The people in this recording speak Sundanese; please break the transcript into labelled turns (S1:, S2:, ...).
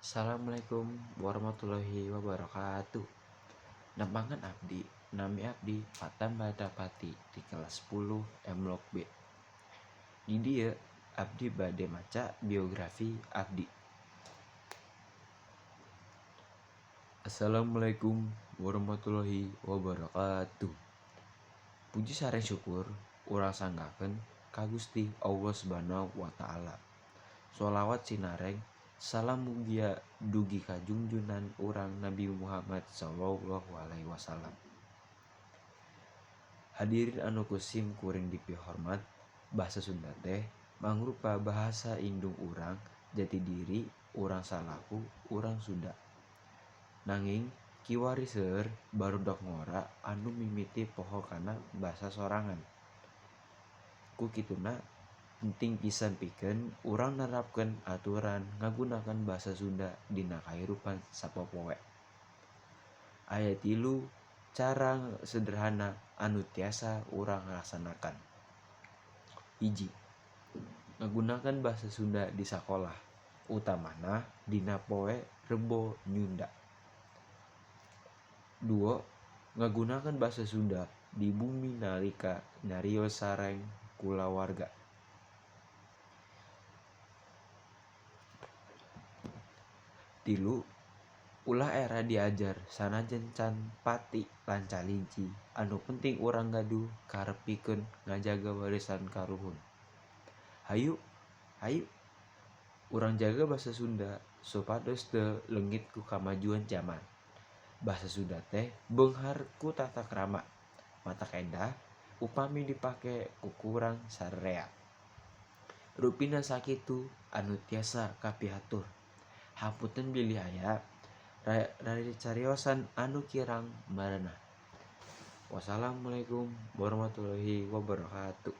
S1: Assalamualaikum warahmatullahi wabarakatuh. Nepangan abdi, nami abdi Fatan Badrapati di kelas 10 M Log B. Di dieu abdi bade maca biografi abdi. Assalamualaikum warahmatullahi wabarakatuh. Puji sareng syukur urang sanggakeun ka Gusti Allah Subhanahu wa taala. Sholawat sinareng salam mugia dugi ka junjunan urang Nabi Muhammad sallallahu alaihi wasallam. Hadirin anu ku sim kuring dipihormat, bahasa Sunda teh mangrupa bahasa indung urang, jati diri urang salaku urang Sunda. Nanging kiwari seueur barudak ngora anu mimiti poho kana basa sorangan. Ku kituna penting pisan pikeun urang nerapkeun aturan ngagunakeun basa Sunda dina kahirupan sapopoe. Aya tilu cara sederhana anu tiasa urang laksanakan. 1. Ngagunakeun basa Sunda di sakolah, utamana dina Poe Rebo Nyunda. 2. Ngagunakeun basa Sunda di bumi nalika nyarios sareng kulawarga. 3. Ulah era diajar sanajan can pati lanca linci, anu penting urang gaduh karep pikeun ngajaga warisan karuhun. Hayu, hayu urang jaga basa Sunda supados teu leungit ku kamajuan jaman. Basa Sunda teh beunghar ku tata krama, matak endah upami dipake ku urang sararea. Rupina sakitu anu tiasa kapihatur. Hapunten bilih aya cariosan anu kirang marenah. Wassalamualaikum warahmatullahi wabarakatuh.